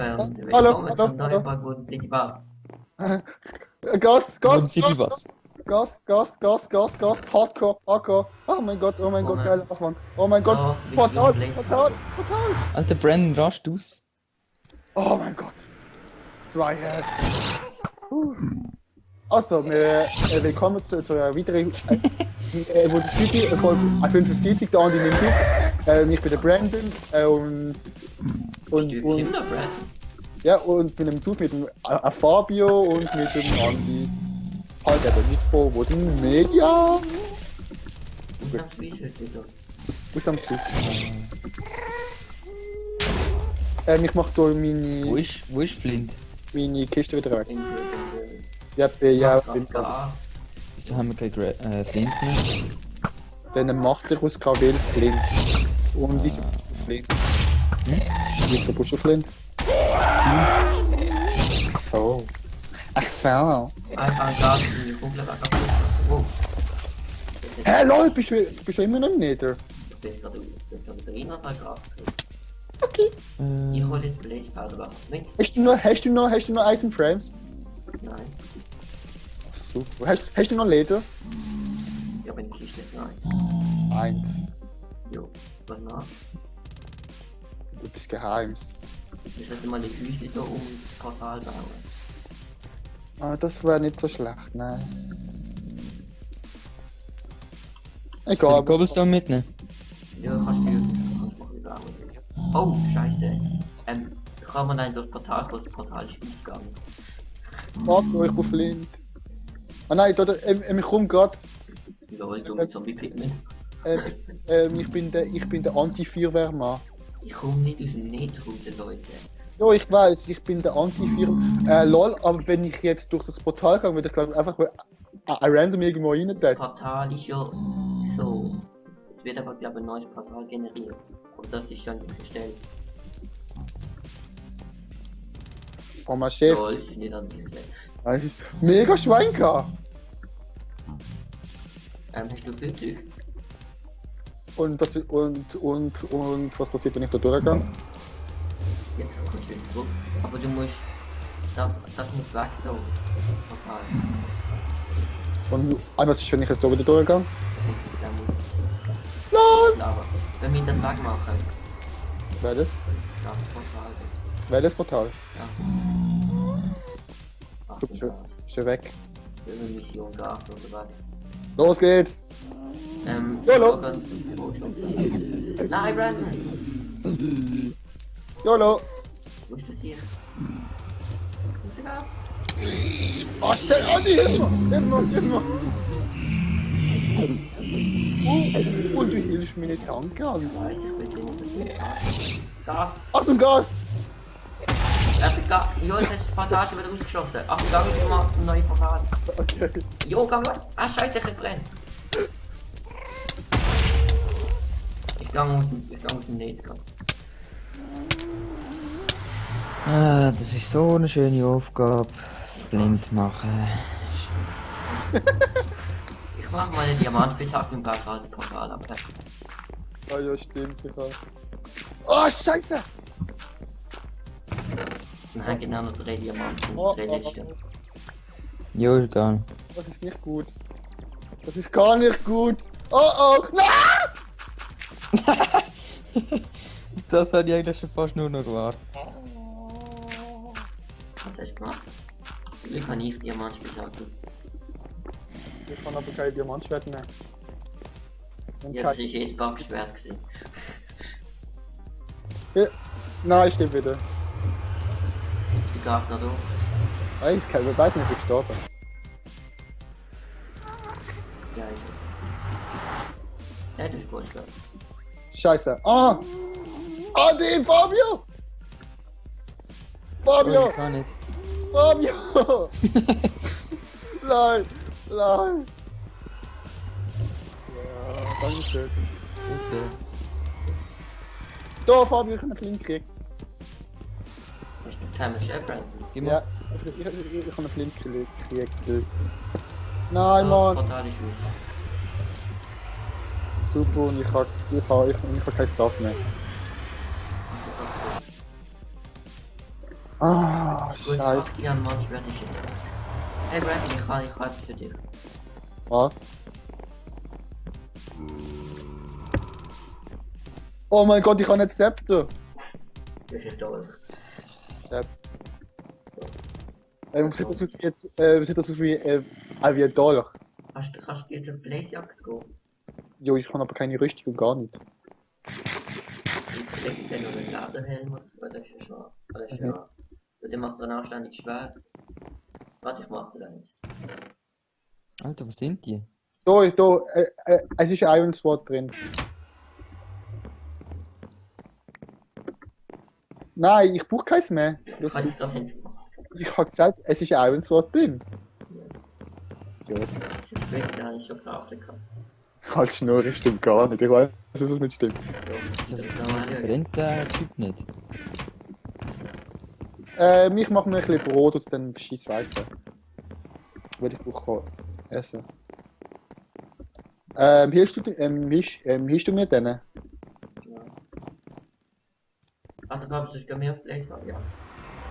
Hallo, willkommen hallo, zum neuen hallo. Folge City Bus. Gas, Wurden Gas, City was? Hardcore, Hardcore. Oh mein Gott, Moment. geil, Mann. Oh mein Gott, So, wie Portal, viel Portal, Portal. Alter, Brandon, rast aus. Oh mein Gott. 2 Herzen. Also, willkommen zu einer weiteren City, Folge 45, da Andi nimmt auf. Ich bin der Brandon und Kinder, Brad? ja, und bin im Tuf mit dem Fabio und mit dem Andi. Halt eben nicht vor, wo sind Media? Und das Video wieder. Wo ist am Zug? Ich mach hier Wo ist Flint? meine Kiste wieder weg. In Ja, bin Gas. Wieso haben wir kein Flint mehr? dann macht er aus KW Flint. Und wieso Flint? Wieso Busche Flint? So. Ach so. Einfach Gas in die Kugel kaputt. Oh, Hä, lol, bist du immer noch nicht? ich bin gerade drin, aber Gas. Okay. Ich hole jetzt Blechpfeil mit. Hast du noch Item Frames? Nein, Super. Hast du noch Leder? ich habe eine Kiste. Nein. 1. Jo, was noch? Etwas Geheimes. Ich sollte mal eine Küche da um das Portal bauen. Ah, das wäre nicht so schlecht, nein. Egal. Egal. Cobblestone mitnehmen? Ja, kannst du mal wieder bauen. Oh, scheiße. Kann man dann durch das Portal, durch das Portal ist gegangen. Warte, ich bin Flint. Ah nein, ich komme gerade. Lol, du mit Zombie-Pigment. Ich bin der Anti-Feuerwehrmann. Ich komme nicht aus dem Netz raus, Leute. Ja, ich weiß, ich bin der Anti-Feuerwehrmann. Lol, aber wenn ich jetzt durch das Portal gehe, würde ich glaube einfach random irgendwo rein. Das Portal ist ja so. Es wird aber, glaube ich, ein neues Portal generiert. Und das ist schon gestellt. Von meinem Chef. Lol, ist nicht an diese. Das ist mega Schweinka. Hast du Filter? Und was passiert, wenn ich da durchgehe? Jetzt kommst du wieder zurück. Aber du musst. Das muss weg, so. Portal. Und einmal ist, wenn ich jetzt da wieder durchgehe. Dann muss Lol! aber wenn wir das weg machen, Wer das? das Portal. Wer das Portal? Ja. Ach, Du bist weg. eine Mission gab oder was. Los geht's! YOLO! Nein, Brandon! YOLO! Wo ist das hier? Oh shit, Andi, hilf mir! Und du hilfst mir nicht an, Gas. Weiß ich bin drin. Gas! Achtung, Gas! Jo, jetzt hat das Portal schon wieder rausgeschossen. Achtung, da ist mal ein neues Portal. Okay. Jo, geh mal! Ah, scheiße, ich brennt! Ich gang aus dem Netz. Ah, das ist so eine schöne Aufgabe. Flint machen. Ich mach mal eine Diamantspitzhacke und baue gerade ein Portal ab. Ah ja, stimmt, ich weiß. Oh, scheiße! Nein, genau noch 3 Diamanten. Oh, 3 letzte. Jo, egal. Das ist nicht gut. Das ist gar nicht gut. Oh oh! Nein! Das hatte ich eigentlich schon fast nur noch gewartet. Was hast du gemacht? Ich kann nicht Diamantspitzhacke. Ich kann aber kein Diamantschwert mehr. Und Ja, das ist jetzt Backschwert gewesen. Nein, stimmt wieder. Ich gehe noch durch. Nein, ich weiß nicht, wie ich gestorben. Ja, ich. Ja, das ist gut, glaube Scheiße. Ah! Adi, Fabio! Fabio! Gar nicht. Fabio! Nein! Nein! Ja, danke schön. Bitte. Da, Fabio, ich habe einen kleinen Krieg. ich. Hast du Time Chef, Brandon? Gib Ja, mal. ich habe einen kleinen Krieg. Nein, Mann! Portal ist gut. Super, und ich habe kein Stuff mehr. Ah, Gut, ich scheiße. mach dir ein Mann-Schwert nicht. Hey Brandon, ich habe etwas für dich. Was? Oh mein Gott, ich habe nicht Zepter. Das ist toll. Sieht das aus wie jetzt, sieht das aus wie ein Dollar? Kannst du dir zur Blazejagd gehen? Jo, ich habe aber keine Rüstung und gar nicht. Ich krieg dann noch einen Lederhelm oder das ist ja schon. Das ist ja. Und der macht dann anständig schwer. Warte, ich mach dir eins. Alter, was sind die? Da, es ist ein Iron Sword drin. Nein, ich brauche keins mehr. Das, Kann ich doch nicht machen. ich habe gesagt, es ist ein Iron Sword drin. Ja, Das ist schlecht, da habe ich schon geachtet. halt Schnur, das stimmt gar nicht. Ich weiß, dass es nicht stimmt. Wieso brennt der Typ nicht? Ich mache mir ein bisschen Brot aus dem Scheissweizen. Weil ich brauche essen. Hilfst du mir denn? Ja. Ach, du glaubst, ich kann mir auf Blaze machen? Ja.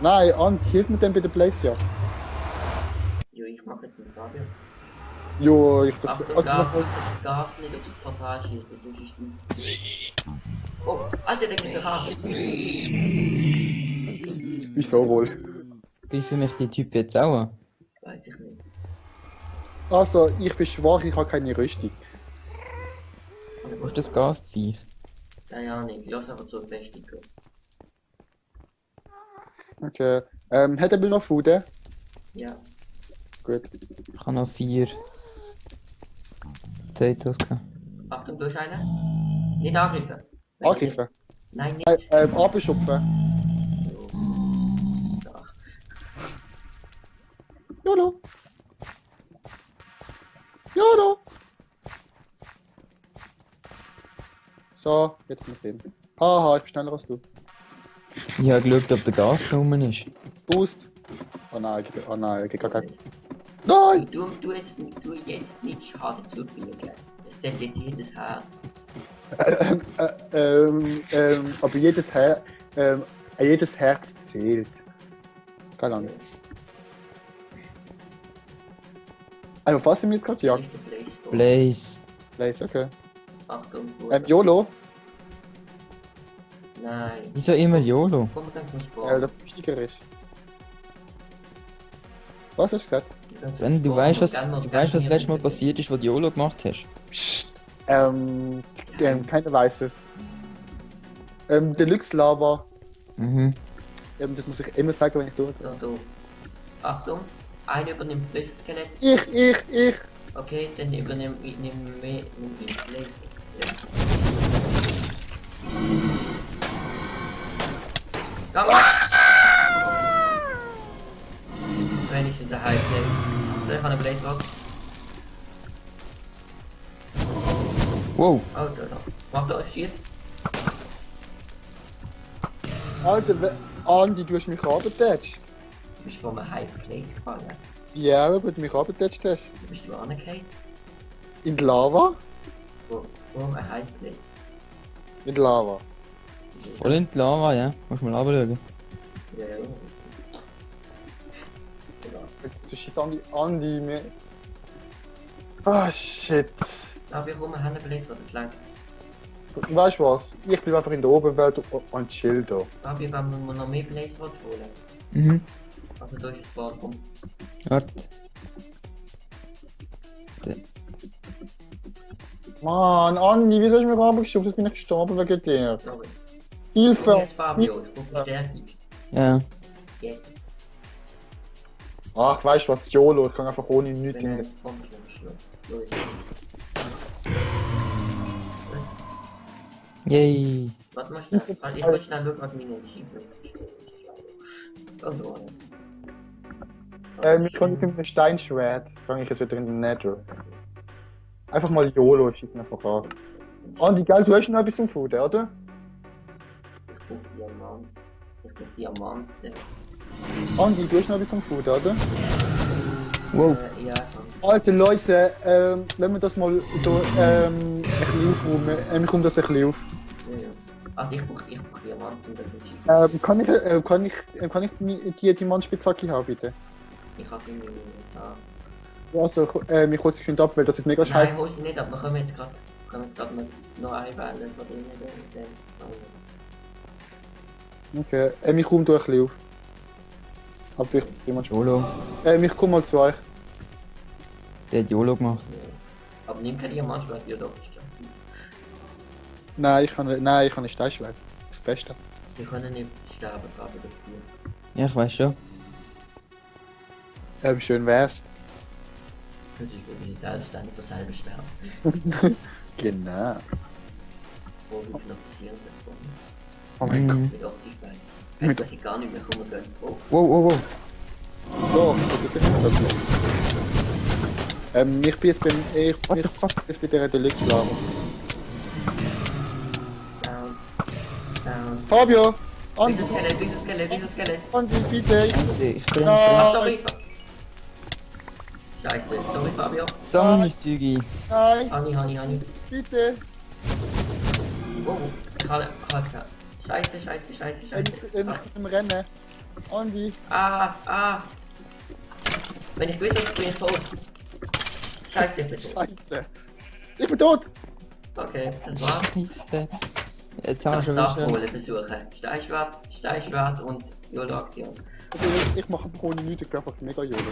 Nein, Ant, hilf mir denn bei der Blaze, ja. Jo, ich mach jetzt mit Fabio. Jo, ich Ach, dachte. du darfst nicht auf das Portal schießen, das ist du. Oh, Alter, der geht raus. Wieso wohl? Greifen mich die Typen jetzt auch an? Weiß ich nicht. Also, ich bin schwach, ich habe keine Rüstung. Wo ist das Gastviech? Keine Ahnung, lass einfach zur Festung gehen. Okay. Hat er noch Food? Ja. Gut. Ich habe noch 4 Potatoes gehabt. Achtung, du hast einen. Nicht angreifen. Angreifen. Nein, nicht. Abschupfen. Ja. YOLO. YOLO. So, jetzt bin ich drin. Haha, ich bin schneller als du. Ich habe geschaut, ob der Gas genommen ist. Boost. Oh nein, geht gar kein. Nein! Du jetzt nicht Schaden zufügen. Das zählt jetzt jedes Herz. Aber jedes Herz zählt. Keine Ahnung. Also, was sind wir jetzt gerade? Ja, Ist der Blaze tot? Blaze. Blaze, okay. Achtung, YOLO. Nein. Wieso immer YOLO? Komm dann zum Spawn. Ja, das wichtiger ist. Was hast du gesagt? Wenn du weißt, was das letzte Mal passiert ist, wo du YOLO gemacht hast. Psst. Keiner weiß es. Deluxe Lava. Mhm. Das muss ich immer sagen, wenn ich tue. So. Achtung, einer übernimmt das Skelett. Ich. Okay, dann nimm ihn Blaze. Wenigstens der Highplay. So, ich habe eine Blaze Rock. Wow. Oh, da. Mach da Shit. Alter, Andi, du hast mich abgetatscht. Du bist von einem Highplay gefallen. Ja, aber gut, mich abgetatscht hast. Du bist du angekehrt. In die Lava? Von einem Highplay. In die Lava. Voll in die Lava, ja. Musst mal anschauen. Ja. Das ist jetzt Andi mir. Ah, shit. Aber wir kommen eine Blaze, das langt. Weißt du was? Ich bin einfach in der Oberwelt und chill da. Aber wenn wir noch mehr Blaze holen. Mhm. Also da ist es wahr, komm. Warte. Mann, Andi, wieso hast du mich abgeschoben? Jetzt bin ich gestorben wegen dir. Sorry. Hilfe! Jetzt Fabio, ich brauche Verstärkung. Ja. Jetzt. Ach, weißt du was? YOLO, ich kann einfach ohne nichts Wenn er in. jetzt kommt, los. Yay. Was machst du? Ich wollte schnell schauen, was meine Achievement ist. Oh, no. Ich kann mit einem Steinschwert, kann ich jetzt wieder in den Nether. Einfach mal YOLO, ich schicke einfach an. Andi, gell, du hast noch etwas zum Food, oder? Ich brauche Diamant. Ich brauche Diamanten. Andi, du hast noch etwas zum Food, oder? Wow. Ja, schon. Alter Leute, lassen wir das mal so ein bisschen aufräumen. Mir kommt das ein bisschen auf. Ja. Also ich brauche Diamant, um das zu schießen. Kann ich die Diamantspitzhacke haben, bitte? Ich habe irgendwie... Also, ich hole sie schön ab, weil das ist mega scheiße. Nein, hol sie nicht ab. Wir können jetzt gerade noch einwählen von denen. Okay, ich komme durch ein bisschen auf. Aber ich jemand YOLO. ich komme mal zu euch. Der hat YOLO gemacht. Aber nimm kein Diamantschwert, ja doch. Nein, ich habe ein Steinschwert. Das Beste. Wir können nicht sterben, gerade dafür. Ja, ich weiß schon. Schön wär's. Das ist wirklich selbstständig von selber sterben. Genau. Wo wir noch passieren können. Oh mein Gott. Mit 80 Beinen. Mit- Dass ich gar nicht mehr kommen kann. Oh, Wow. So, das ist so. Ich bin jetzt beim. What the fuck? Jetzt bei der Deluxe-Lava. down. Down. Fabio! Andi, Wieso Skelett? Andi, bitte! Scheiße, ich bin... Ah, Ah, sorry. Scheiße, sorry Fabio. Sammel mein Zeug ein. nein, Honey. bitte! Oh, ich habe Scheiße. Ich bin im Rennen. Andi, Wenn ich wüsste, ich bin tot. Scheiße, ich bin tot. Scheiße! Ich bin tot! Okay, das war's. Scheiße. Jetzt Ich haben wir kann schon Stab wieder... holen versuchen. Steinschwert und YOLO-Aktion. Okay, ich mache ohne nichts, ich glaube einfach mega YOLO.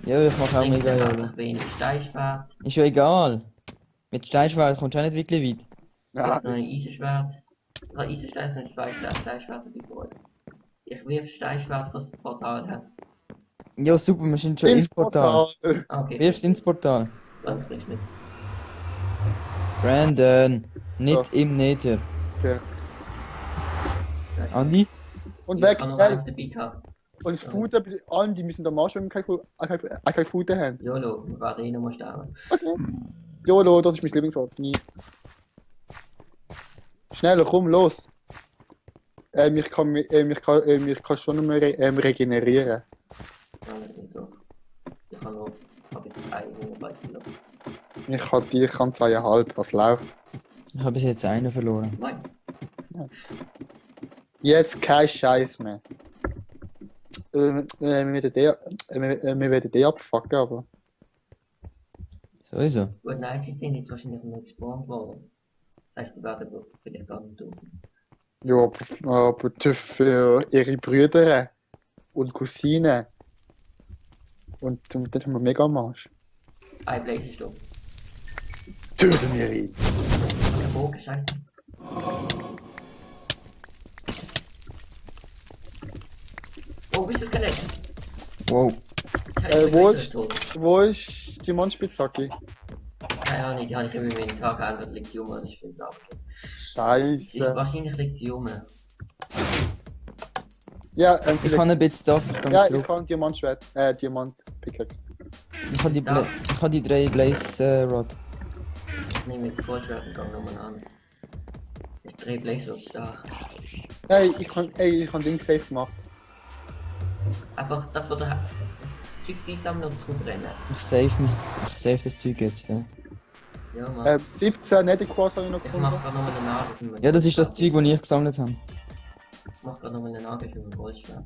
Ja, ich mache auch mega YOLO. Wenig Steinschwert, Ist ja egal. Mit Steinschwert kommst du auch nicht wirklich weit. Ja, noch ein Eisenschwert. Ich habe Eisenstein und zwei Steinschwerter gebaut. Ich wirf Steinschwert, was das Portal hat. Ja, super, wir sind schon ins Portal. Okay. Wirfst ins Portal. Dann kriegst du mit. Brandon, nicht So. im Nether. Okay. Andi? Und Ich weg, kann noch schnell! eins dabei gehabt. Und das Futter, die müssen da Marsch, wenn wir kein Futter haben. YOLO, wir werden eh noch mal sterben. Okay. YOLO, das ist mein Lieblingswort. Nie. Schneller, komm, los! Ich kann schon noch mehr regenerieren. Ja, nicht so. Ich habe noch, habe jetzt einen bei Kilo. Ich kann 2,5, was läuft? Ich habe bis jetzt einen verloren. Nein. Jetzt kein Scheiß mehr. Wir werden den abfucken, aber. Sowieso. Gut, nein, sie sind jetzt wahrscheinlich noch gespawnt worden. Das heißt, die werden wohl vielleicht gar nicht tun. Ja, aber für ihre Brüder und Cousinen. Und das haben wir mega am Arsch. Ein Blaze ist da. Töten wir ihn! Der Bogen, scheiße. Oh, bist du Skelett? Wow. Scheiße, Wo ich ist- bin tot. Wo ist die Mannspitzhacke? Keine Ahnung, die habe ich immer in meinen Tag einfach liegt die rum, das ist viel Arbeit. Scheiße. Wahrscheinlich liegt sie rum. Ja, Ich vielleicht. habe ein bisschen Stuff, ich komme Ja, ich zurück. kann Diamantschwert, Diamant-Pickaxe. Ich habe die 3 Blaze Rod. Ich nehme jetzt Vollschwert und gang nochmal an. Ich drehe Blaze so stark. Hey, ich kann Ding safe gemacht. Einfach das, was er Zeug einsammeln und zurückrennen. Ich save das Zeug jetzt, ja. Ja, Mann. 17 Netherquartz habe ich noch Ich gefunden. mach grad nochmal eine Nagel. Ja, das ist das Zeug, das ich gesammelt habe. Ich mach grad nochmal eine Nagel für mein Vollschwert.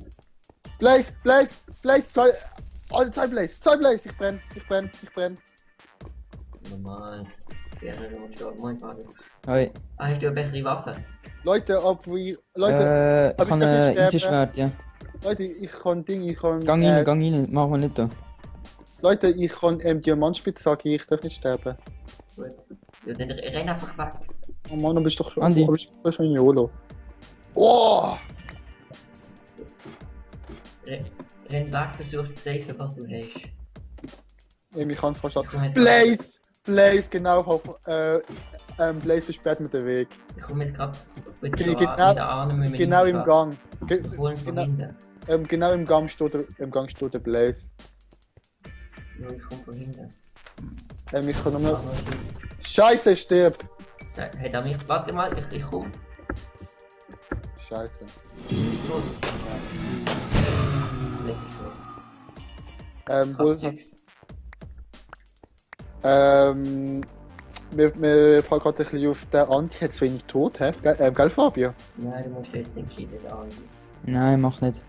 Blaze, zwei Blaze, ich brenn. Normal. Wäre nur gestorben. Moin, Fabio. Hoi. Hast du eine bessere Waffe? Leute, ich Ich hab habe ich ein sterben? Eisenschwert, ja. Leute, ich kann Gang rein, mach mal nicht da. Leute, ich kann Diamantspitzhacke, ich darf nicht sterben. Gut. Ja, dann renn einfach weg. Oh Mann, du bist doch Andi. du bist schon YOLO. Oh! Renn weg, versuchst zu safen, was du hast. Ich kann fast ab. Ich komm jetzt- Blaze, genau, Blaze versperrt mir den Weg. Ich komme jetzt grad mit Genau- der Arme mit Genau im Gang. Holen von Genau, hinten. genau im Gang steht der Blaze. Ja, ich komme von hinten. Ich kann nur. Scheiße, stirb! Hey, da mich. Warte mal, ich komm. Scheiße. Los. Leg dich vor. Bull, mir fällt gerade ein bisschen auf, der Anti hat zu wenig Tod, hä? Gell, Fabio? Nein, du musst jetzt nicht killen, Andi. Nein, mach nicht.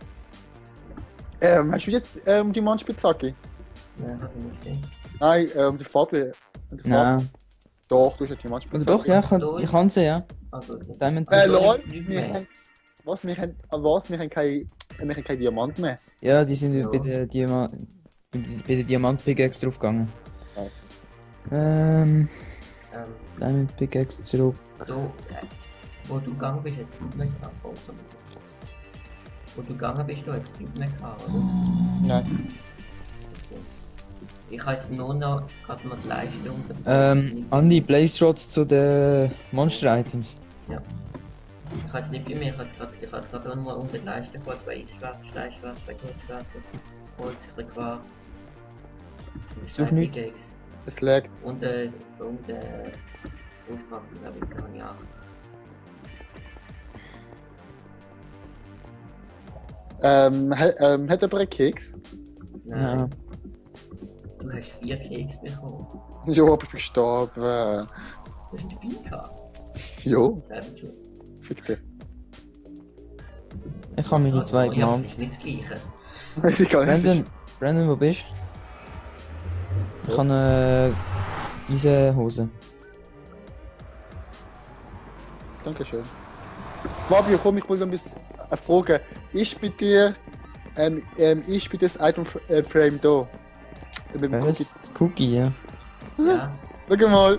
Hast du jetzt die Mannspitzhacke? Nein, das musst du nicht. Nein, der Fabio. Nein. Doch, du hast ja die Oder Mannspitzhacke. doch, ja, ich kann sie, ja. Also, okay. Diamond Lol, Nicht wir mehr. haben... Was? Wir haben kein Diamant mehr. Ja, die sind Ja. bei der Diamant-Pickaxe draufgegangen. Ähm, Diamond Pickaxe zurück. so, wo du gegangen bist, hat es nicht mehr gehabt. Wo du gegangen bist, du hast es nicht mehr gehabt, oder? Nein. Okay. Ich habe jetzt nur noch gerade mal die Leistung. Andi, Blaze Rods zu den Monster-Items. Ja. Ich habe es nicht bei mir, ich habe gerade nur unter die Leiste geholt, bei Eisschwert, Steinschwert, bei Goldschwert, Holz, ein bisschen Quarz. Sonst nichts? Es lag. Und Ursprung, glaube ich, kann ich auch. Hat er einen Keks? Nein. Ja. Du hast 4 Keks bekommen. Ja, aber ich bin gestorben. Du hast einen Spiel gehabt. Jo, Selber schon. fick dich. Ich habe meine zwei Ja, das gemacht. ist nicht das Gleiche. Ist egal, es Brandon, ist... Brandon, wo bist du? Ich habe eine Eisenhose. Dankeschön. Fabio, komm, ich will noch ein bisschen fragen. Ist bei dir... ist bei dir das Item-Frame da? Mit dem Was? Cookie. Das Cookie, ja. Ja, Schau mal.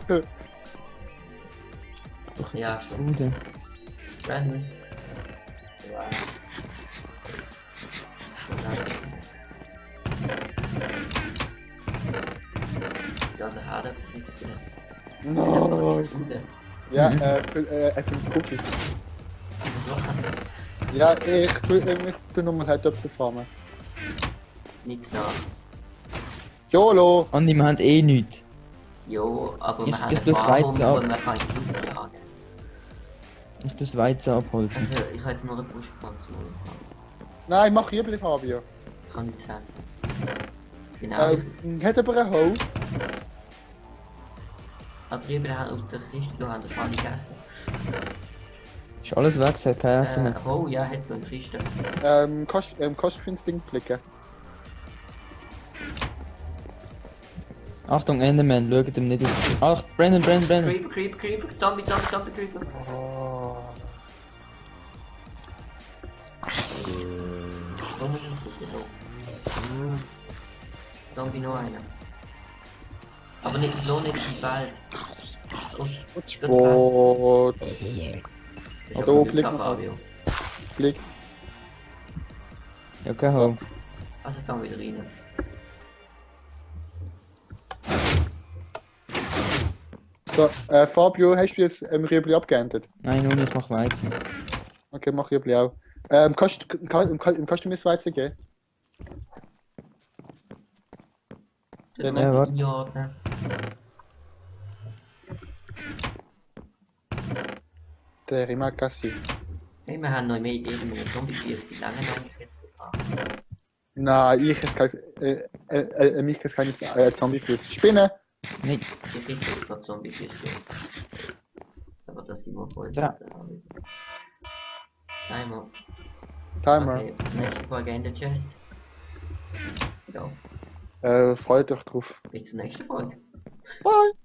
Doch Ja. etwas zu Fuden. Brandon. Ja. Ja, der Hader versucht Nein. Ja, 5 Cookies. Ja, ich tu nochmal halt Töpfe farmen. Nichts nach. YOLO! Andi, wir haben eh nichts. Jo, aber wir Ich- haben ich einen tu's Weizen ab. und man kann nicht jagen. Ich tue das Weizen abholzen. Also, ich habe jetzt nur eine Brustpanzer. Nein, mach Rüebli, Fabio. Kann ich sagen. Genau. Hat aber eine Hose. Also, wir haben aus der Kiste, du hast das alle gegessen. Ist alles weg, es hat kein Essen mehr. Oh ja, hat man eine Kiste. Kannst du für das Ding flicken? Achtung, Enderman, schaut ihm nicht ins Gesicht. Ach, Brandon. Creeper, Zombie, Creeper. Oh. Wo muss ich das denn? Zombie noch einer. Aber nicht, noch nicht im Wald. Und Sport. Das Da ist fliegt aber noch Fabio. Flick. Ja, kein Home. Also kann wieder rein. So, Fabio, hast du jetzt Rüebli abgeerntet? Nein, nur nicht, ich mach Weizen. Okay, mach Rüebli auch. Kannst du mir das Weizen geben? Das Ja, muss warte. ich einordnen. Der Rimakassi. Hey, wir haben noch mehr Ideen mit Zombie-Tieren, die lange noch nicht gehabt. Nein, ich esse kein, mich esse keine Zombie-Füße. Spinne! Nein. Ich kriege jetzt gerade Zombie-Tiere. Aber das sind wir voll. Ja. Timer. Timer. Okay, nächste Folge in der Chest. Ja, Freut euch drauf. bis zur nächsten Folge. Bye!